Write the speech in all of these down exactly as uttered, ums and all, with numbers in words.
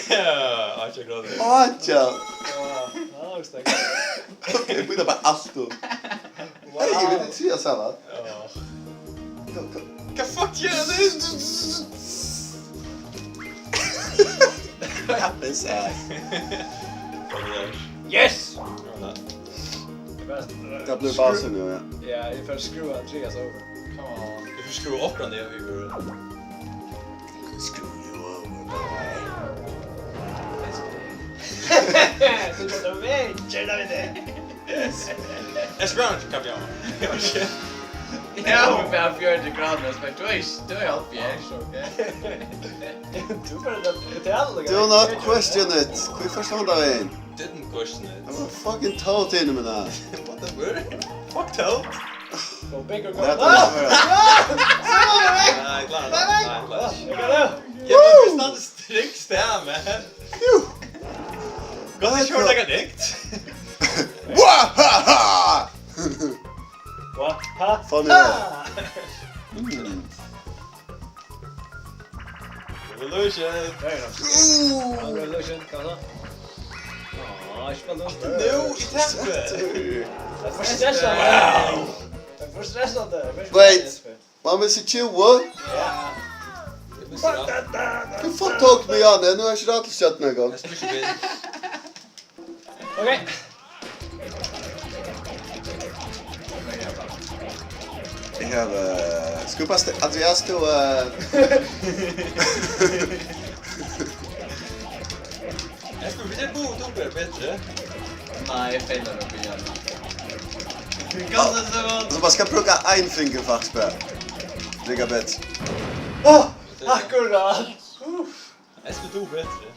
Ja, átjan krónur. Átjan. Ja, ja, just det. Ok, eg býti bara alt upp. Hey, eg vil ikki siga saman. Ja. Hva, hva, hva fuck gjør han det? What happens, eh? Yes! Tað blívur básin nú, ja. Ja, eg fari at skrúva Andreas over. Come on. Eg fari at skrúva okkurt, ja, vit vóru. Screw you over, boy. Tú ert so vekkur, ger tað við teg. Yes. Eg spurdi hann ikki, hvat eg var. Ja, men bara fjøruti krónur, men tú er, tú er hálvfjerðs, ok? Tú bara betala. Do not question it. Hví fórt tú handan vegin? Didn't question it. I'm a fucking toad inni, men, uh, what the word? Fuck toad. Go big or go. Nei, eg klári tað. Nei, eg klári tað. Nei, eg klári tað. Ja, men vit standa strikt her, man. Jú. Gott, eg klári tað. Wahaha! Wahaha! Funny. Mm. Revolution! Nei, nei. Ooh. Revolution, hvat so? Á, ikki bara nú. Nú, í teppið! Tað er for stressandi. Wow. Tað er for stressandi. Wait. Man vil seg tjúgu? Ja. Hvat fuck tók meg an? Nú er ikki rætt til stjørnu eingong. Ok. Eg havi, eh, skupast Andreas, tú, eh, Eg skal, vit eru báðir to betri. Nei, eg feilaði at byrja. Hvat so, Simon? Tú bara skal brúka ein fingur, faktiskt, bara. Líka betri. Á, akkurát. Uff. Eg skal, tú betri.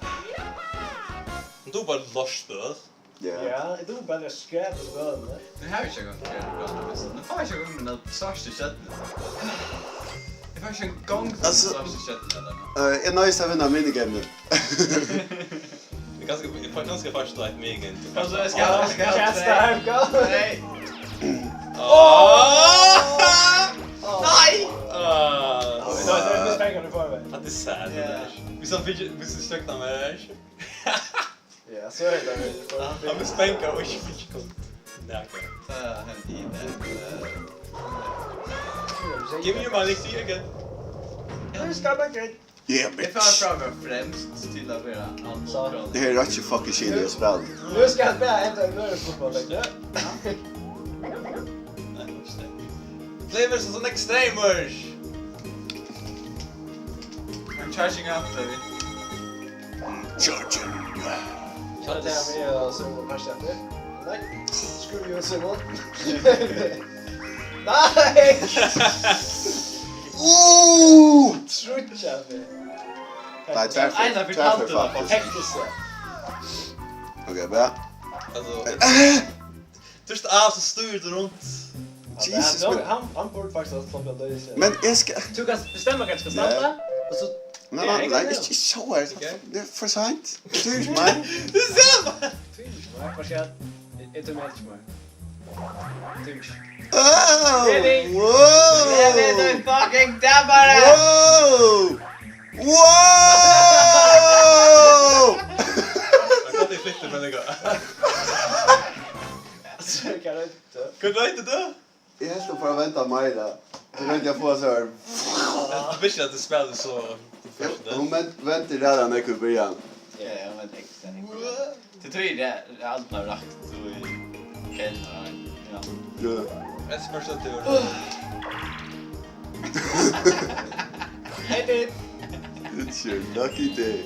Men tú bara lost, du. Ja. Ja, eg dugi bara at skræpa spølini. Nú havi eg ikki eingong skræpa spølini, men nú fái eg ikki eingong mína svørtu stjørnu. Eg fái ikki eingong mína, altso, svørtu stjørnu ella noko. Eh, eg noyðist at vinna minigamið. Eg kanska, eg fái kanska fyrst eitt minigame. Altso, eg skal, eg skal, eg skal, eg skal. Nei. Áh! Nei! Áh. Áh, so er tað spennandi fyri meg. Hatta er sad, ja. Viss hann fekk, viss hann støkk hann meir. Ja, so er tað vel. Hann vil spenka og ikki fylgja kom. Nakað. Tað hendi í dag. Give me my lexi again. Nú skal man gera. Yeah, bitch. Eg fari frá at vera fremst til at vera so. Tað her er ikki fucking skilið at spæla. Nú skal eg bara enda ein øðrum fótbóltleik, ja. Nei, ikki tað. Flavors og sånn extremers. I'm charging up, baby. Charging. Ja, tað er meg, og so var tað aftur. Nei, screw you, Simon. Nei! Uh! Trúgvi meg. Nei, tvær fyri, tvær fyri, faktiskt. Hektisk. Ok, bra. Altso, tú ert av, so stýrir tú runt. Jesus, ja, men hann, hann, hann burde faktiskt havt sloppið at doyggja. Men eg skal... Tú kanst bestemma hvat tú skal standa, ja, og so... Nei, nei, nei, ikki, ikki so her. Ok. Tað er for seint. Tú ert ikki meir. Tú ert ikki meir. Hvat skal eg... Eg, eg tók meg helst ikki meir. Tú ert ikki... Oh, really? Wow. Really, tú fucking dabbar! Wow! Wow! Eg gott, eg fekk tað, men eg gott. Altso, hvat er tað? Hvat er tað? Eg helt, hon fór at venda meira. Tú royndi at fáa seg her. Eg visti at tú spældi so professionelt. Hon ven-, vendi ræðuliga nógv í byrjan. Ja, ja, hon vendi ekstra nógv. Til tí er tað alt har rakt og í kjellaren, ja. Ja. Eg spurdi at tú var... Hey, dude. It's your lucky day.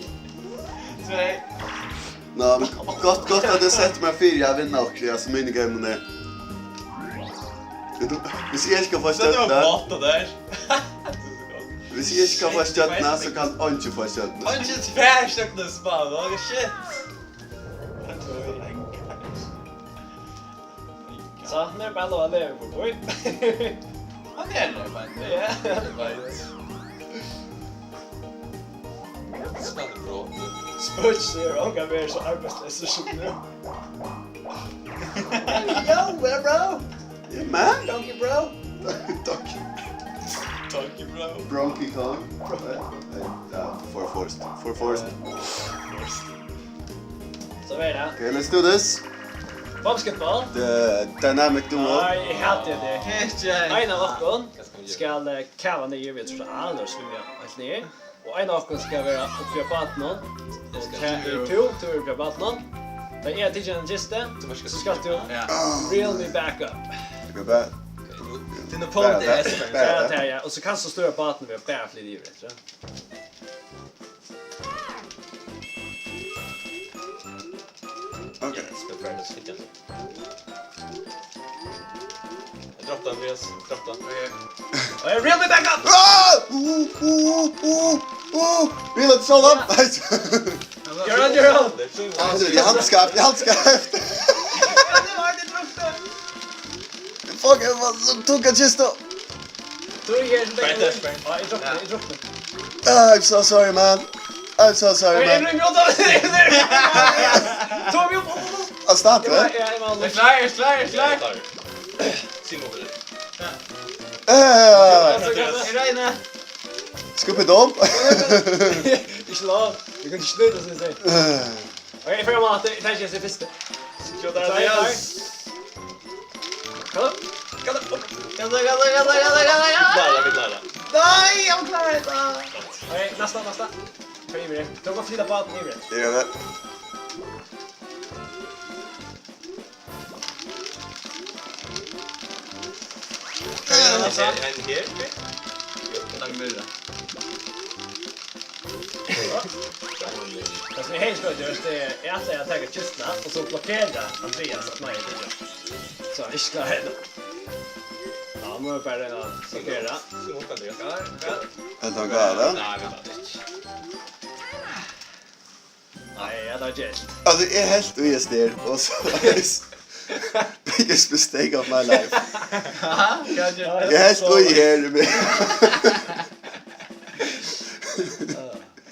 Tvey. Ná, men gott, gott at tú setti meg fyri at vinna okkurt í hasum minigaminum. Viss eg ikki kann fáa stjørnuna, viss eg ikki kann fáa stjørnuna, so kann eingin fáa stjørnuna. Eingin tvær stjørnur spæla, shit. So, hann er bara at leva við. Hann er her, men... Ja, hann veit. Spælir bra. Spøkilsi eru ongantíð verið so arbeiðsleysir sum nú. Yo, bro! Yeah, man! Donkey, bro! Donkey. Donkey Kong. Bro. Ja, for forced. For forced. So er det. Okay, let's do this. Basketball. The dynamic duo. Nei, eg helt det. Ikke. Ein av okkum skal eh, kava niður, vit trur alder svimja heilt niður. Og ein av okkum skal vera uppi á bátinum. Og tað er tú, tú er uppi á bátinum. Tá eg tykki ein kistu, so skal tú reel me back up. Go back. Tað er nú punkt í Espen. Ja, tað er, ja. Og so kanst tú stýra bátin við at bara flyta yvir, trur eg. Okay. Espen, ferdig, så fikk jeg. Dropp den, Andreas. Dropp den. Og jeg reel me back up! Ah! Uh, uh, uh, uh, uh. Reel it so up. Nice. You're on your own. Ah, du, jeg har det skarpt, jeg har det skarpt. Fuck, jeg var så tung av kista. Bang, bang, bang. Ah, jeg drukner, jeg drukner. Ah, I'm so sorry, man. I'm so sorry, man. Eg ringi út av tað. Tog meg upp, upp, upp, upp. Hann startar. Eg var, eg var... Er klár, er klár, er klár. Sig meg. Eh. Eg regni. Scoop it up. Ikki lov. Eg kann ikki snýta, sum eg sigi. Eh. Ok, eg føler meg at det, det er ikke jeg fyrste. Skjóta, Andreas. Kom, kom, kom. Kom, kom, kom. Vit klára, vit klára. Nei, jeg må klare det. Ok, neste, neste. Kom, Ivri. Du må flytte på den, Ivri. Jeg gjør det. Her, her, ok. Jo, takk for det. Tað sum eg helst skal gera, tað er, eg ætli at taka kistuna og so blokkera Andreas at meia. So, ikki klára hetta. Ja, nú er bara ein at blokkera. So, Andreas. Ja, ja. Helt hann galið? Nei, vent litt. Nei, ja, tað er gert. Altso, eg helt í hesi her, og so biggest mistake of my life. Aha, hvat er tað? Eg helt í her, men...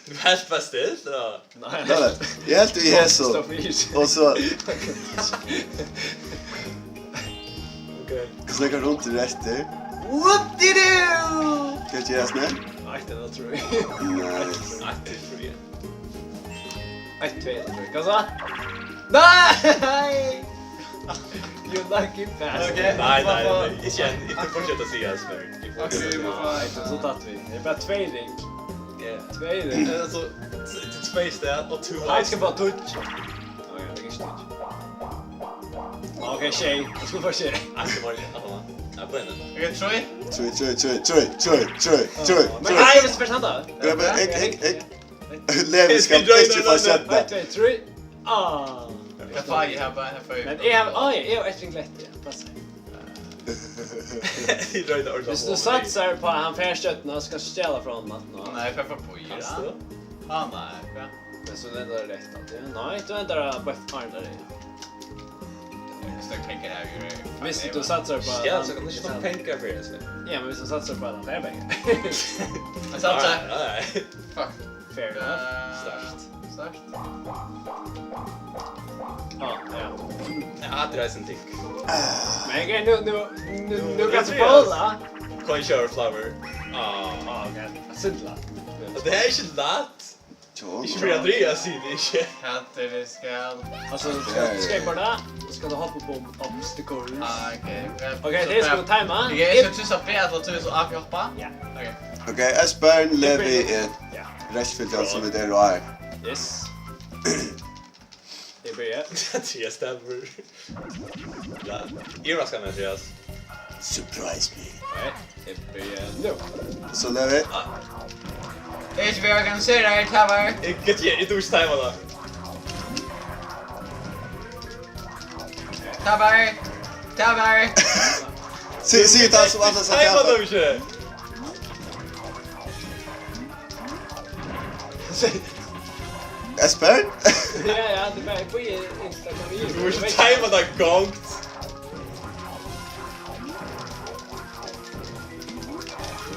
Du helt bara stilt, ja. Nei, nei. Eg helt í hesi, og so... Ok. Snakka rundt í rættir. Whoop-dee-doo! Hvat ger eg, snakk? Nei, tað er trý. Nei. Nei, tað er trý. Eitt, tvey, trý. Hvat so? Nei! You lucky bastard. Ok. Nei, nei, nei. Ikki enn. Ikki fortsett at siga, Espen. Ikki fortsett at siga. Ok, vit má fáa... Nei, so tatt vit. Tað er bara tvey ring. Ja. Tvey ring. Tað er so, tað er tvey stað og to. Nei, eg skal fáa tíggju. Ok, tað er ikki tíggju. Ok, sjey. Eg skal fáa sjey. Nei, tað var... Ja, på en. Ok, trý. Trý, trý, trý, trý, trý, trý, trý. Men nei, eg vil spyrja han da. Ja, men eg, eg, eg. Levi skal ikki fáa seinna. Eitt, tvey, trý. Ah. Eg fái, eg havi bara, eg fái. Men eg havi, ah, ja, eg havi eitt ring eftir, ja. Passar. Eg royndi at ordna... Viss tú satsar á at hann fær stjørnuna, so kanst tú stjala frá honum aftan á. Nei, eg fái bara bíða. Kanst tú? Ah, nei, hvat? Men so endar tað rætt at, ja. Nei, tú endar á Beth Arndal, ja. Viss tú satsar á... Stjala, so kanst tú ikki fáa pengar fyri tað, so. Ja, men viss tú satsar á at hann fær pengar. Eg satsar. Nei, nei. Fuck. Fair enough. Eh, sterkt. Sterkt. Ah, ja. Ja, tað er ein ting. Men eg, nú, nú, nú, nú kanst tú fáa tað. Corn shower flour. Ah. Ah, ok. Simpelt. Tað er ikki lætt. Tjó. Ikki fyri Andreas, sigur tað ikki. Hvat er tað skal? Altso, tú skal, tú skal bara, so skal tú hoppa upp um obstacles. Ah, ok. Ok, so tað er, skal tú tima. Eg skal trýsta B, at tú so avhoppa. Ja. Ok. Ok, Espen, Levi, eh, ja. Restfylgjan sum vit eru her. Yes. Eg byrji. Mathias stemmer. Ja. Eg raskar meg, Mathias. Surprise me. Nei, eg byrji nú. So, Levi. Eg eri ikki organiseraður, tað var... Eg get ikki, eg dugi ikki tima tað. Tað var, tað var... Sig, sig tað sum annars at tað var. Eg tima tað ikki. Espen? Ja, ja, tað var, eg byrji Instagram. Tú mást ikki tima tað gongt.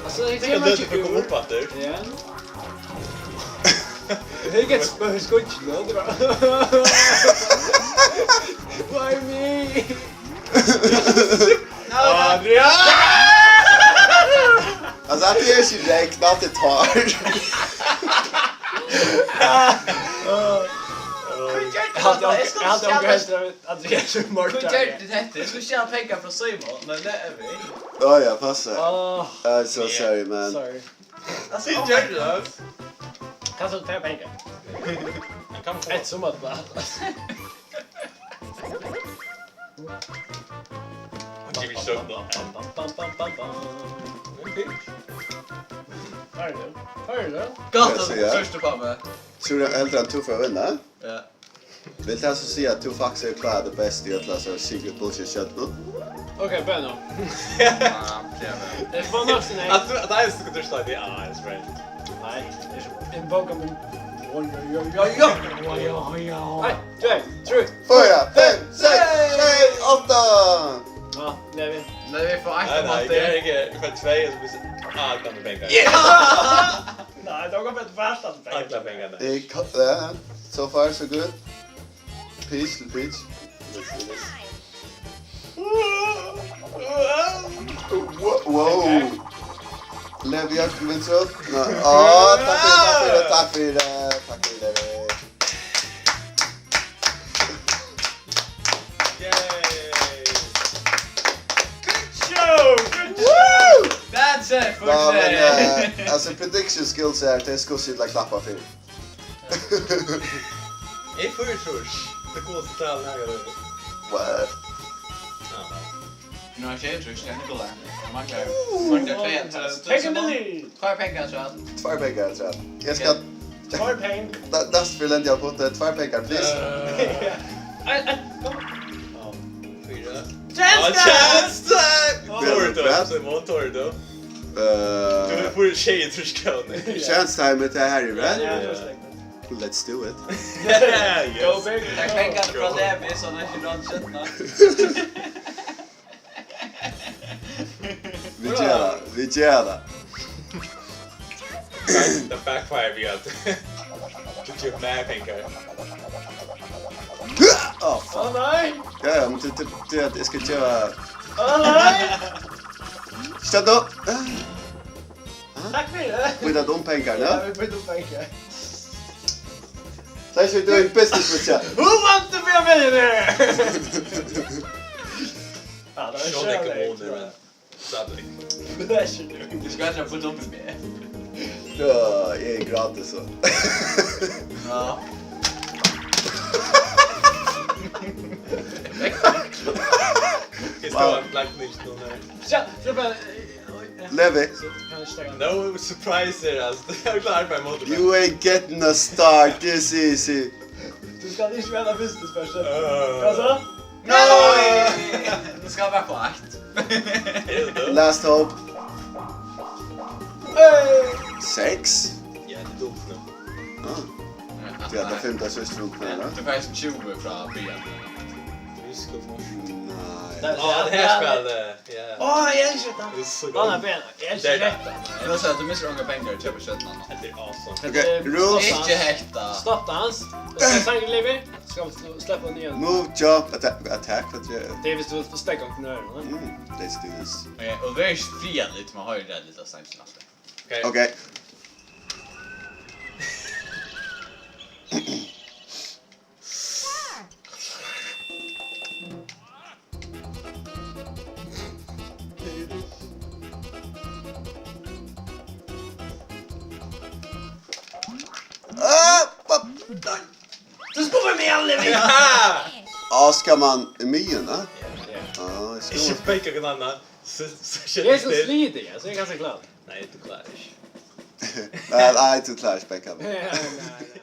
Altso, eg... Tað er ikki løgið at koma upp aftur. Ja. Eg get spurt skuggin, og tað var... Why me? Adrian! Tað er ikki regn, tað er tár. Hví gjørdi tú hetta? Eg skuldi siga at Andreas er morgari. Hví gjørdi tú hetta? Eg skuldi siga pengar frá Símun, men tað er við. Á ja, passa. Åh. I'm so sorry, man. Sorry. Altso, hví gjørdi tú tað? Kanst tú taka pengar? Hann kann fáa. Eitt summarblað. Hann kemur ikki upp nú. Bam, bam, bam, bam, bam. Hoyrir tú? Hoyrir tú? Gott, at tú trýstir upp á meg. Trýrt tú heldur at tú fært vinna? Ja. Vil tað so siga at tú faktiskt hevur klárað teg best í øllum hasum secret bullshit shit nú? Ok, bøn nú. Ja, ja, ja. Tað er bara nokk, nei. At tú, at tað er so, at tú slår det, ah, it's right. Nei, tað er so. Ein bók um. Oj, oj, oj, oj, oj. Oj, oj, oj. Ein, tvey, trý. Fýra, fimm, seks, sjey, átta. Ja, Levi. Levi, fá eitt. Nei, nei, eg er ikki, eg fái tvey, og so blir, ah, tað er pengar. Ja! Nei, tað var bara eitt vers, at pengar. Allar pengarnar. Eg ka-, ja, so far, so good. Peach, peach. Wow, wow. Levi, Jakob, venstre. Nei. Á, takk fyri, takk fyri, takk fyri, takk fyri, Levi. Yay. Good show, good show. Woo! That's it for today. Ja, men, eh, altso, prediction skills er, tað skal eg klappa fyri. Eg fái trýss. Tað er gott at tala her. What? Ja, men. Nú er sjeyogtrýss, ja, Nikolaj. Hann manglar, manglar tvey afturat. Take the lead. Tveir pengar afturat. Tveir pengar afturat. Eg skal. Tveir pengar. Da, das fyri lendi á potti. Tveir pengar, please. Ja. Ein, ein, kom. Ja, fýra. Chance time! Ja, chance time! Hvat? Tórður, Simon, Tórður. Eh, tú fært sjeyogtrýss krónur. Chance time er tað her, right? Ja, ja, ja. Let's do it. Yes. Go, baby, go. Takk, pengar frá Levi, so hann ikki rann skjótt nokk. Vit gera tað, vit gera tað. Tað backfire við at tú gevur mær pengar. Á, fuck. Á, nei! Ja, ja, men tað, tað, tað, eg skal gera. Á, nei! Støtta. Takk fyri tað. Býta um pengar, ja? Ja, vit býta um pengar. Thanks for doing business with you. Who wants to be a millionaire? Ja, tað er sjálvandi kommunur, men stadigvæk. Tað er ikki tú. Tú skal ikki fáa dumpa meg. Ja, eg græti so. Ja. Eg stóð og klagdi ikki nú, nei. Ja, so bara, Levi. No surprise her, altso. Eg eri klárur fyri mótið. You ain't getting a star this easy. Tú skalt ikki vera fyrsti spurning. Øh. Hvat so? Nei! Tú skalt bara fáa eitt. Last hope. Hey! Seks? Ja, tað er dumt nú. Ah. Ja, tað er fimtan, seks, tjúgu, ja. Tú fært tjúgu frá byrjan. Nei. Á, tað her spælið. Ja. Á, eg elski tað. Tað er so gott. Á, nei, ben, eg elski hetta. Eg vil siga at tú missir ongar pengar og keypir stjørnuna. Hetta er awesome. Ok, rules. Ikki hetta. Stopp dans. Skal eg sanga, Levi? Skal vit sleppa hann ígjøgnum? Move, jump, attack, attack, hvat er tað? Tað er viss tú stekkur knøini, ne? Mm, let's do this. Ok, og ver ikki friðarlig, man hoyrir tað lítla sangin aftur. Ok. Ok. Ah, fuck. Tú skuffar meg, Levi! Á, skal man í miðjuna? Ja. Á, eg skal. Ikki peika hvønn annan. So, so, so, eg eri so slitin, ja, so eg eri ganska klárur. Nei, tú klárar ikki. Nei, nei, tú klárar ikki, Benjamin. Ja, nei, nei.